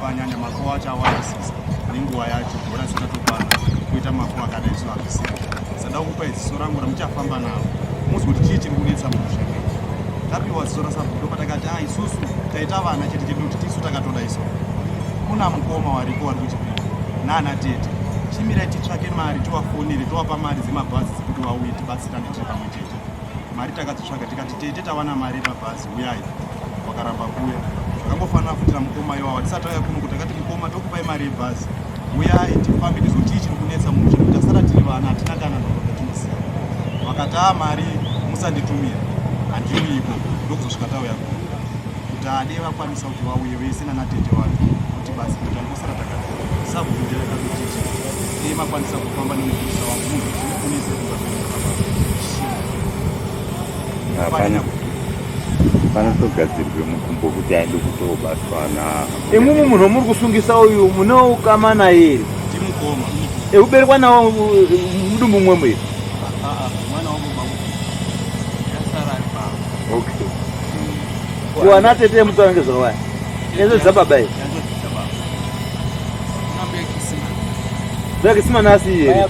anyanya, makuva acho awandisisa nenguva yacho bhora isati atokwana kuita makuva akadai so hazvisiri. Sada kukupai ziso rangu ramuchafamba naro muzwe kuti chii chiri kunetsa mumusha medu. Tapiwa ziso rasabhuku patakati a isusu taita vana chete chedu kuti tisu takatoda iso. Kuna mukoma wariko wari kuchipinda nana tete, chimirai titsvake mari tiwafonere tiwapa mari dzemabhazi dzekuti wauye tibatsirane tiri pamwe chete. Mari takadzitsvaga tikati tete tawana mari yemabhazi uyai, wakaramba kuuya. Zvakangofanana futi namukoma iwawa, tisati tauya kuno kuti takati mukoma tokupai mari yebhazi uyai tifambe tizwe chii chiri kunetsa mumusha nekuti tasara tiri vana hatina kana nhoroondo tinoziva. Vakati a mari musanditumira handiuyi ikoko, ndokuzosvika tauya kuno kuti ade vakwanisa kuti vauye vese nanatete wacho kuti basi kuti tangosara takadai. Sabhuku ndiye akatotiti dei makwanisa kufamba nemupurisa wangu munhu zviri kunetsa kumba kwenyu. Hapana panotogadzirwe mukumbo kuti aende kutobatwa na Imwimwi munhu wamuri kusungisa uyu mune ukama naye here? Ndimukoma. Ekuberekwa nawo mudumbu mumwemo here? Mwana wangu baba yasara ari pano. Okay. Kuwana tete mutaura ngezvakawaya. Ezo dzababa here? Dzakisima nasi here?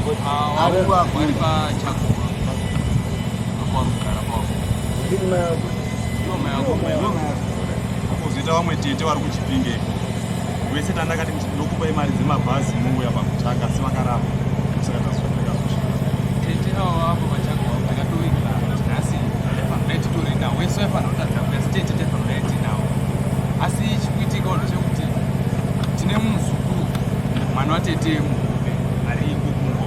Kuzoita vamwe tete vari kuchipinge ikoko vese tandakati ndokupai mari dzemabhazi muuya pakutanga asi vakaramba, saka tazosvika. Tete avo apo vachagwa takatowirirana kuti nhasi taifanira titori nawo wese waifanira kutadza kuya, asi tete taifanira tinawo. Asi chikuitika ndechekuti tine muzukuru mwana watete muhombe ari iko kumba,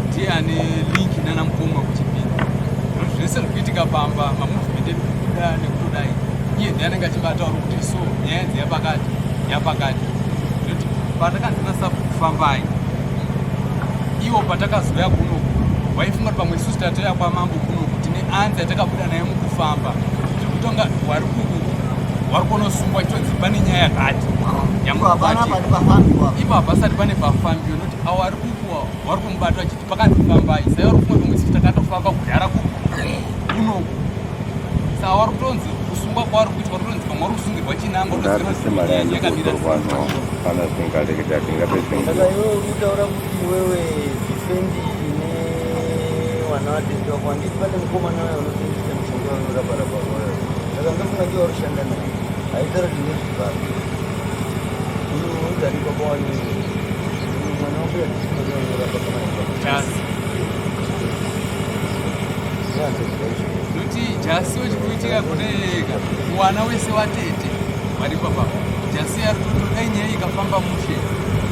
ndiye ane link nana mukoma kuchipinda zvese zviri kuitika pamba, mamovement edu kubuda nekutodai, iye ndiye anenge achibata uri kuti so nyaya idzi yapakati yapakati. Nekuti patakanzi nasabhuku kufambai iwo patakazoya kunoku waifunga kuti pamwe isusu tatoya kwamambo kunoku tine anzi yatakabuda nayo mukufamba zvekutonga wari kuku wari kunosungwa chitonzi pane nyaya yakati Hapana pane pafambiwa. Ipo hapasati pane pafambiwa nekuti awo ari kuku wari kumubata achiti pakanzi fambai, sai wari kufunga pamwe isusu takatofamba kudhara kuku kunoku, saka wari kutonzi kusungwa kwaari kuitwa wari kutonzi pamwe wari kusungirwa chinangwa. Ngatise mari yandokutorwa no pana tingareketa tingapedze. Saka iwe uri kutaura kuti iwewe defendi nevana vatete wako, handiti pane mukomana wayo unotengesa mishonga unorapa rapa wayo? Saka ndofunga ndiye wari kushanda naye aitaura kuti nezvibharo uyu unozani baba wani uyu mwana wambuya unorapa kana. Jasi. Noti jasi wechikuitika kuneka mwana wese watete vari papa jasi ari kuto dai nyaya ikafamba mushe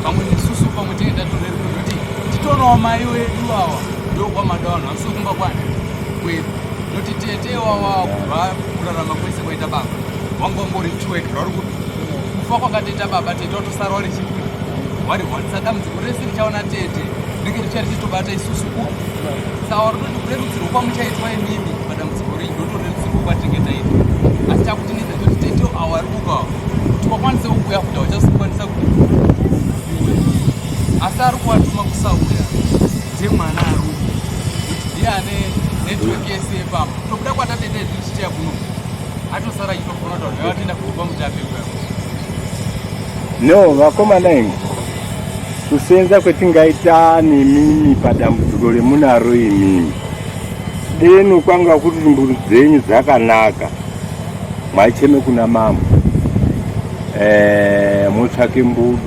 pamwe nesusu pamwe tinge tatorerwa noti titonao mai wedu awa ndokwamada vanhu vasi kumba kwani kwedu, noti tete wawa kubva kurarama kwese kwaita baba wanga ungori chiwekera uri kufa kwakatoita baba, tete watosara wari chipi wari hwanisa. Dambudziko rese richaona tete rinenge richa richitobata isusu kupi, saka uri kuti kurerutsirwa kwamuchaitwa imimi padambudziko renyu ndotorerutsirwa kwatinenge taita, asi chakutinetsa choti tete awo ari kukawa kuti wakwanise kuuya futi hauchazokwanisa kuti, asi ari kuwatuma kusauya ndiye mwana ari uku kuti ndiye ane network yese yepamba tobuda kwatatete tichichiya kuno atosara achitofona kuti vanhu vavatoenda kupa mutape kuya. No vakomana imi, kusenza kwetingaita nemimi padambudziko remunaro imimi, deno kwanga kuri mburu dzenyu dzakanaka mwaicheme kuna mambo, mutsvake mbudu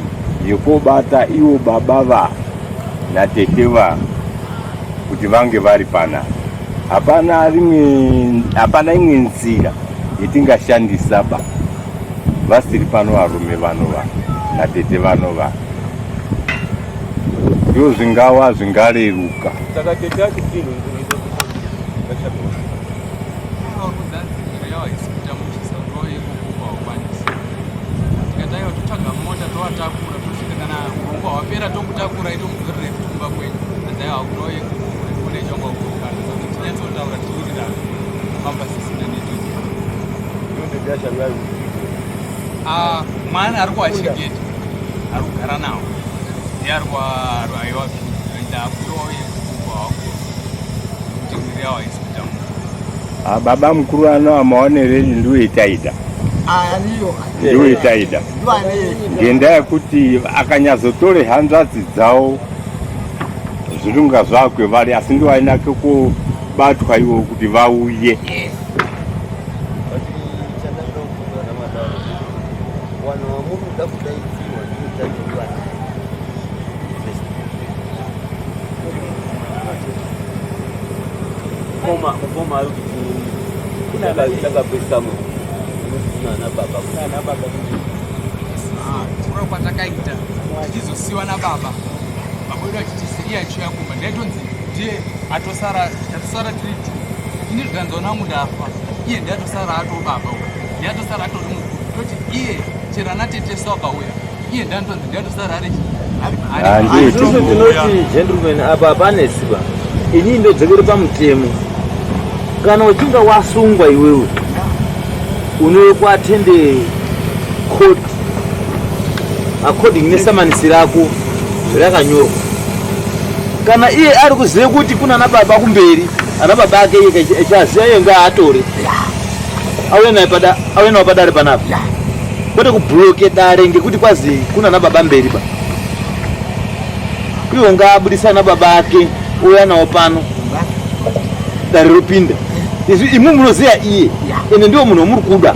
yekobata iwo baba va natete va kuti vange vari panapa. Hapana rimwe, hapana imwe nzira yetingashandisa ba vasiri pano varume vanova natete vanova, ndo zvingawa zvingareruka. Saka tete acho chii? Nzira yawo haisi kuita mushe, saka yekukupa haukwanisi. Tikataiwa totsvaga mota tovatakura tosvika, kana urongwa hwapera tokutakura itomudzorere futi kumba kwenyu. Asi aiwa kutoye kune chonga kukana, saka tinyatsotaura tichiwirirana pamba sisina network. Ah, mwana ari kuwachengeta ari kugara nawo ndiye ari aiwa ndakutoye kukupa kuti mwiri yawo haisi kuita mushe. Ah, baba mukuru ano amaonero enyu ndiwo etaida. Ndiwe taida ngendaa yekuti akanyazotore hanzvadzi dzawo zvinonga zvakwevari, asi ndiwo ainake kubatwa iwo kuti vauye. Mukoma, mukoma ari kuti takapesamo kunana baba, kunana baba. Kura kwatakaita tichizosiwa nababa, baba wedu achitisi iye achiuya kumba, ndaitonzi ndiye atosara, tatosara tiri two. Ini zvikanzi nangu ndafa, iye ndiye atosara atobaba uyu, ndiye atosara atori mukuru. Toti iye chero ana tete so akauya, iye ndiye anotonzi ndiye atosara ari Handiti. Isusu tinoti gentleman, apa hapane siba. Inini ndodzokere pamutemo. Kana uchinge wasungwa iwewe, unouya kuatende court according nesamanisi rako zvirakanyorwa. Kana iye ari kuziva kuti kuna ana baba kumberi, ana baba ake iye echaziva, iye ngaatore auye naye auye nawo padare panapa, kwete kubhuloke dare ngekuti kwazi kuna ana baba mberi ba. Iwo ngaabudisa ana baba ake, uya nawo pano, dare ropinda. Izvi imwe munoziva iye ende ndiwo munhu wamuri kuda.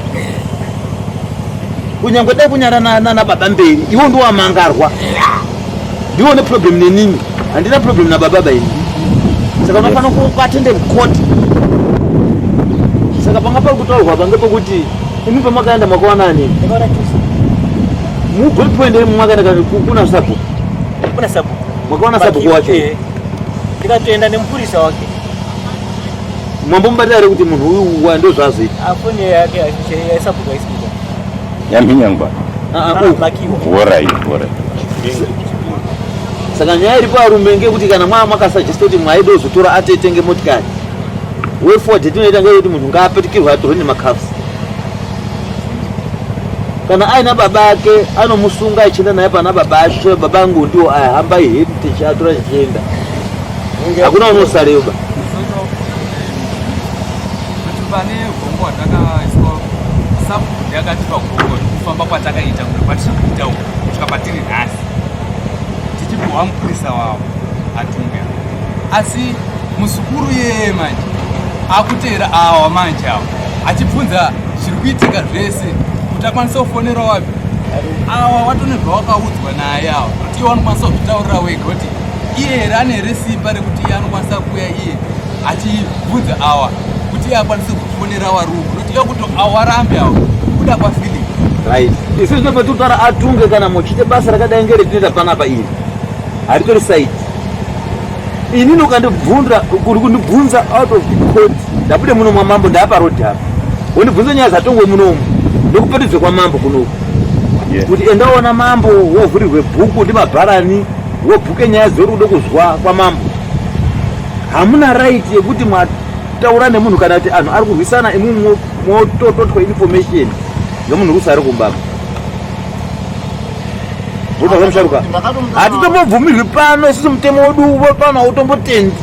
Kunyange dai kunyara nana baba mberi, iwo ndiwo wamangarwa, ndiwo ne problem nenini. Handina problem nababa ba ini. Saka unofanira kuatende court. Saka panga pari kutaurwa pange pekuti imi pamakaenda makawana anini? Mugolpoint imi mwakaenda kana kuna sabhuku? Kuna sabhuku. Makaona sabhuku wacho? Eh. Ndikatoenda nemupurisa wake. Mwambomubatira here kuti munhu uyu wa ndo zvaazoita? Afoni yake yaisabhuku haisikuita. Yamhinyangwa. Ah, ah, uyu. Makiwa. Orit, orit. Saka nyaya iripo arume ngekuti kana mwaa makasuggesta kuti mwaida kuzotora atetenge motikari, way forward yatinoita ngeyekuti munhu ngaapetukirwe, atorwe nemacuffs. Kana aina baba ake, anomusunga achienda naye pana baba acho. Baba angu ndiwo ahamba hedu tichiatora tichienda, hakuna unosareyo ba. Kuti pane gongo watakaiswa, sabhuku yakatipa gongo nekufamba kwatakaita kuna kwatiri kuita uku kusvika patiri nhasi, tichipiwa mupurisa wavo atunge. Asi muzukuru yeye manje akuteera awa manje awa achibvunza zviri kuitika zvese kuti akwanise kufonera wapi awa watone zvawakaudzwa naye awa, kuti iye wanokwanisa kuzvitaurira wega kuti iye here ane here simba rekuti iye anokwanisa kuuya iye achibvunza awa kuti iye akwanise kufonera warugu, nokuti iye kuti awarambe awa kuda kwaPhilip. Right, isu tinobva tikutaura atunge. Kana muchiite basa rakadai ngeretinoita panapa iri, haritori side. Inini ukandibvunza, uri kundibvunza out of the court. Ndabude muno mwamambo, ndaaparodhi apa, wondibvunza nyaya dzatongwe munomu, ndokupetudze kwamambo kunoku kuti endaona mambo, wovhurirwe bhuku ndimabharani, wobhuke nyaya dzeuri kude kuzwa kwamambo. Hamuna right yekuti mwataura nemunhu kana kuti anhu ari kurwisana, imwe motototwa information ngemunhu rusi ari kumbaba. Musharuka, hatitombobvumirwi pano isusu, mutemo wedu pano hautombotendi.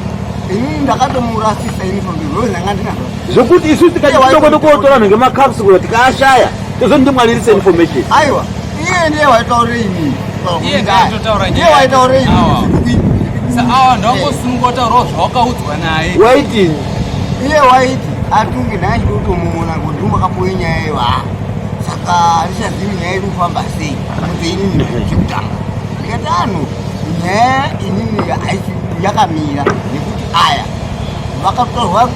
Inini ndakatomurasisa ini from the ndanga ndinazvo. Zvokuti isusu tikati titokote kotora vanhu ngemacuffs kuda, tikaashaya, tozoti ndimwalirise information. Aiwa, iye ndiye waitaurire inini. Iye ngaitotaura. Ndiye waitaurire inini. Sa awa ndawangosununga kutaurawo zvawakaudzwa naye. Waitini? Iye waiti atunge naye chikutomuona kuti umakapuwe nyaya iyo. Ha, saka handichazivi nyaya iri kufamba sei kuti inini chekutanga ndikati anhu nyaya inini haisi yakamira nekuti aya vakatorwa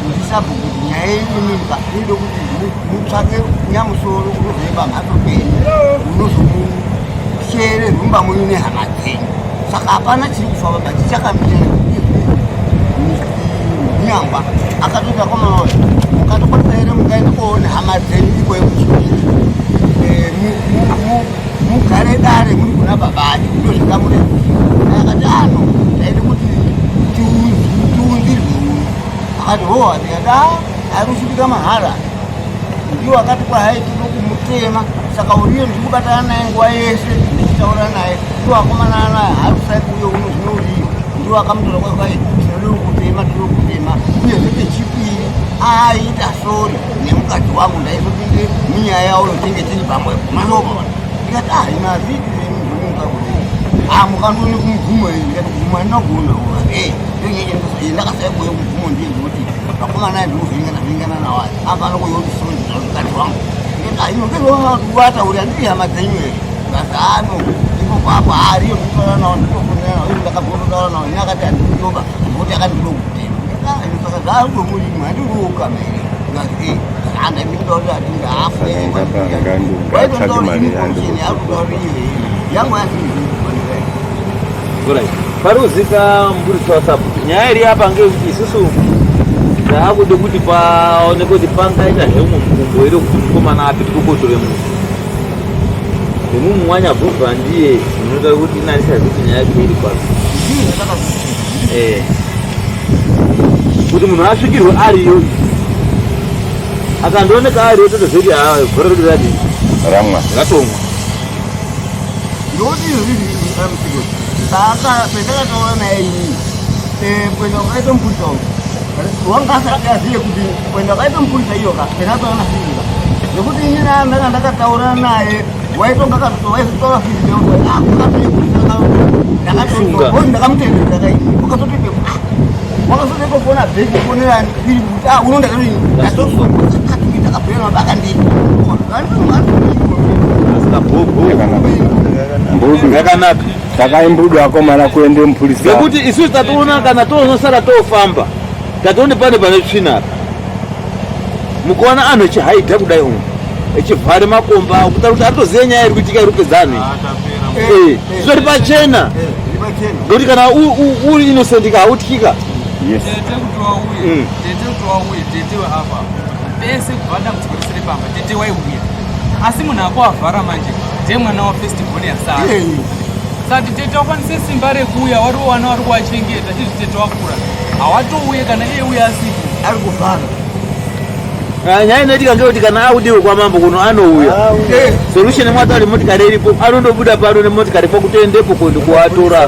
ndisabhuku kuti nyaya yenyu inoda kuti mutsvake nyamusoro unozoemba mhatso penyu, unozomushere rumba mwenyu nehama dzenyu. Saka hapana chiri kufamba, but chakamira. Nyangwa akatoti akomana, mukatokwanisa here mungaenda koona hama dzenyu ikoyo kuchipiri, mugare dare muri kuna baba acho, ndo zvingamurerukira. Akati ano taida kuti tiunzirwe uno. Akati ho, ndikati a ari kusvika mahara, ndiwo akati kwahai tino kumutema. Saka uriyo ndiri kubatana naye nguva yese ndichitaura naye, ndiwo akomana naye harusai kuuyo uno. Zvino uriyo ndiwo akamutora kwai tinoda kutema, tinoda kutema. Uyezve kechipiri aita sorry. mukadzi wangu ndaizopinde munyaya yawo tinge tiri pamwepo manopa ndikati ah ina azviiti zvemuka kuti ah mukandoni kumubvumo iyi ndikati kubvuma ndinogona eh ndakasaya kuuya kumubvumo ndiye ndikuti vakomana ndikuvhiringana vhiringana nawo apa anokuya kuti sonzi mukadzi wangu ndikati ah ino ndozvavatauri handiri hama dzenyu here Ano ipo papo ariyo ndinotaura nawo ndinofonera nawo ivo ndakabva nawo ini akati handikuyoba ngokuti akandikuda kutema saka zvaandomurimi handikuukama here ndikati e handandikutaurira handinge afe yangu Alright. Paruzika mburitsi wasabhuku nyaya iri apa ngeyekuti isusu taakude kuti paoneke kuti pangaita zveumwe mukumbo here kuti mukomana apetuke kotore munhu Imumwe wanyabvubva ndiye munoita kuti inanisa kuti nyaya yacho iri kwapi. Eh. Kuti munhu asvikirwe ariyo akandooneka ariyo totoziva kuti haa gore redu radii ramwa ratomwa. Ndoti izvi saka pendakataura naye inini eh, kuenda kwakaita mupurisa uyu wanga asati azive kuti kuenda kwakaita mupurisa iyo ka pendakataura nafizi ka nekuti ini ndanga ndakataura naye waitonga waizotaura fizi ndakamutendera kai wakazoti wakazoti kufona bheki kufonera firi kuti ah uno ndakadini ndatosunga ndakabhera mabaka ndini Mbudu yakanaka saka imbudu akomana kuende mupurisa ngekuti isusu tatoona kana tonosara tofamba tatoone pane pane tsvina apa mukuona anhu echihaidha kudai umu echivhare makomba kutaura kuti aritoziva nyaya iri kuitika iri kupedza anhu iyi eh, zvitori pachena ngekuti kana uri innocent ka hautyika yes tete kuti wauye mm. tete kuti wauye tete weapa pese kubva dambudziko rese repamba tete waiuya asi munhu ako avhara manje ndiye mwana wafirst born yasara sati tete wakwanise simba rekuuya wari wana wari kuwachengeta izvi tete wakura hawatouye kana iye uye asipo ari kuvhara Ah, nyaya inoitika ngeyekuti kana audiwe kwamambo kuno anouya ah, eh. solution mwatauri motikari iripo anondobuda pano nemotikari kwakutoendepo kuenda kuwatora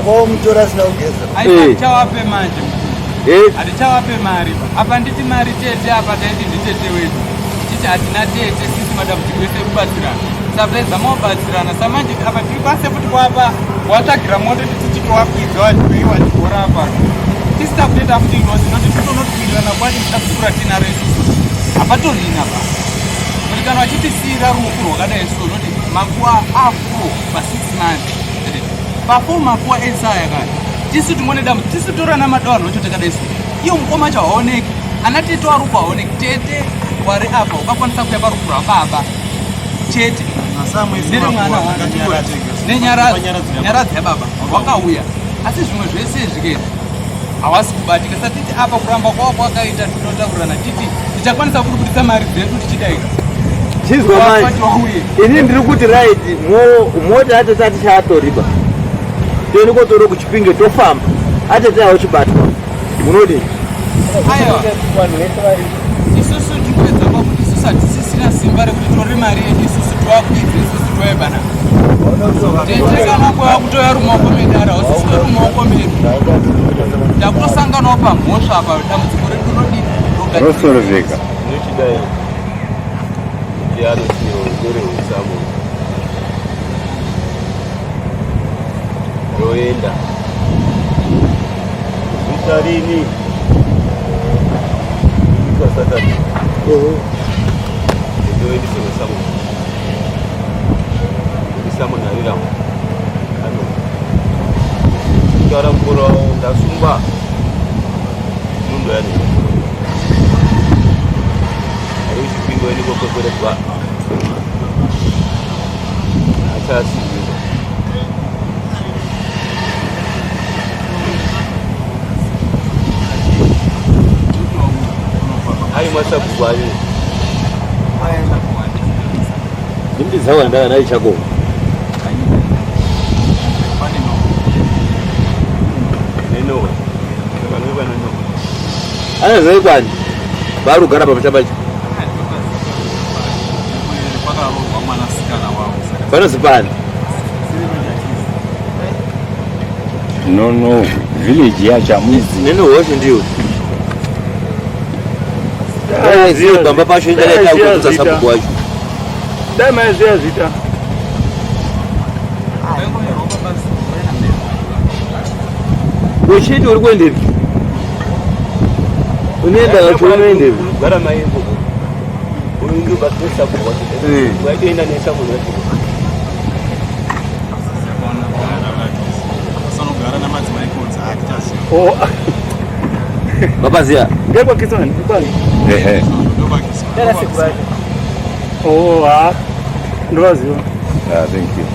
eh. chawape manje eh. hatichawape mari apa nditi mari tete apa taiti nditete wedu titi hatina tete sisi madambudziko ese ekubatsirana saka taizama kubatsirana samanje apa tiri kwase futi kwapa watsvagira moto titichitowakwidza wadyiwa chigora apa tisi takutoita futi ngozi noti titonotwirirana kwacho dambudziko ratinaro isusu hapatorina pa kuti kana vachitisiyira rufu rwakadai so noti makuva afuro pa6 months pa4 makuva esaya kani tisu tingone dambudziko tisu torana madanho acho takadai so iyo mukoma acho haoneki ana tete warufu haoneki tete wari apa ukakwanisa kuya parufu rwababa chete neremwana nenyaradzo yababa wakauya asi zvimwe zvese izvi ke hawasi kubatika satiti apa kuramba kwavo kwakaita tinotaurirana titi tichakwanisa kubudisa mari dzedu tichidaika chizwa manje ini ndiri kuti right mota atete atichatoriba toende kotora kuchipinge tofamba atete auchibatwa munodii aiwa isusu tikuedza pakuti isusu hatisisina simba rekuti tore mari yedu isusu tiwakwidze isusu toyebana tete kana kwava kutoya rumaoko medu ara hausisina rumaoko medu takutosanganawo pamhosva apa dambudziko redu rodii rosoroveka Ndinochidai kuti anotiro rutore usamo roenda kuzvita rini ika satani ndoendise usamo usamo nariramo ano kutaura mukuru wavo ndasungwa mundo yani ari kuchipingo ndikokwekweredzwa achasiiwa ari masabhuku ayo ndimutidzawa ndaichakoma nenowa vamwe vananowa anozoikwani vari kugara pamuchabacho pakaroorwa mwanasikana wavo saka panozi pani no no village yacho hamuizivi nene hosho ndiyo Dai pamba pacho ingadai takutoudza sabhuku wacho. Dai maiziva zita. Uchiti uri kuendepi? Unoenda wacho unoendepi? Gara mai ikoko. Uyu ndio basi nesabhuku wacho. Waitoenda nesabhuku wacho. Sanogara namadzimai konzi hatichaziva. Oh. Vapaziya. Ngekwakisani, kwani? Ehe. Dara sekuru. Oh, ah. Ndovaziva. Ah, thank you.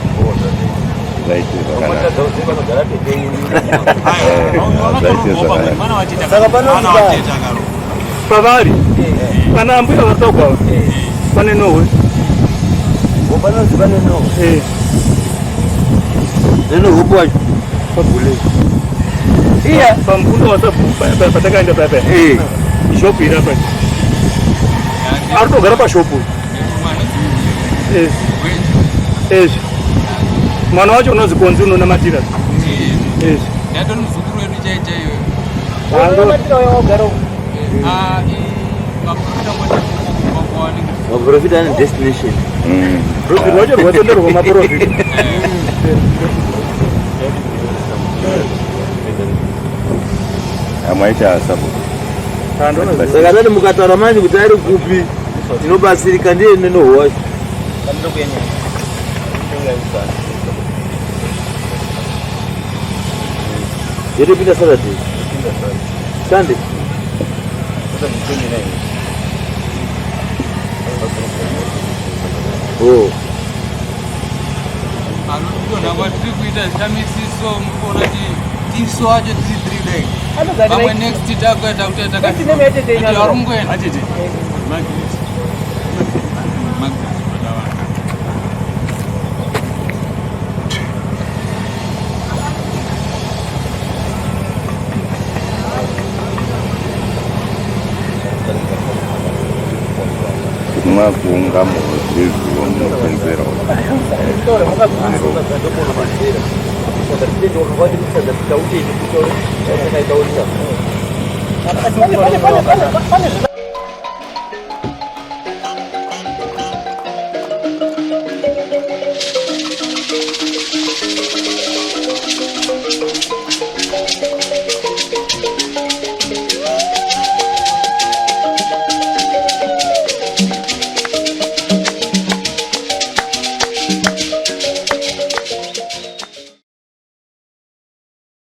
Zvaite zvakanaka. Zvaite zvakanaka. Saka panonzi Pavari. Pana ambuya vatogwa. Pane nohwe. Panonzi pane nohwe. Eh. Nenohopo wacho. Pabule. Iya. Pamukunda wasabhuku patakaenda paya paya. Eh. Shopu iri apa. Ari kutogara pashopu. Eh. Eh. Mwana wacho unozi konzi unonamatira. Eh. Ndatori muzukuru wedu chai chaiyo. Unonamatira uyo wagara uko. Ah, maprofita ngote kumba kwawanenge. Maprofita ane destination. Rudzi rwacho rwatenderwa maprofita. Amaita sabhuku. Saka tati mukataura manje kuti ari kupi tinobatsirika ndiye nenoho wacho. Yotopinda Saturday. Sunday. Oh. Anotona kwatiri kuita zvishamisiso muri kuona kuti tisu acho tiri three day. Vamwe next takuita kuti Next name yatete takati vari kungoenda. Atete. Margaret. Margaret Madawanda. Mwakuunga muzizi womupenzera. Pane pane pane pane pane.